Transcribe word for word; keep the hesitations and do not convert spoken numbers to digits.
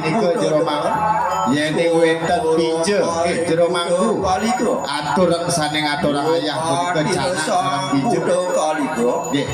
Nika jero mangku. Yén wénten bija, nggih, jero mangku. Atur sané ngaturang ayah punika canak sareng bija. Nggih.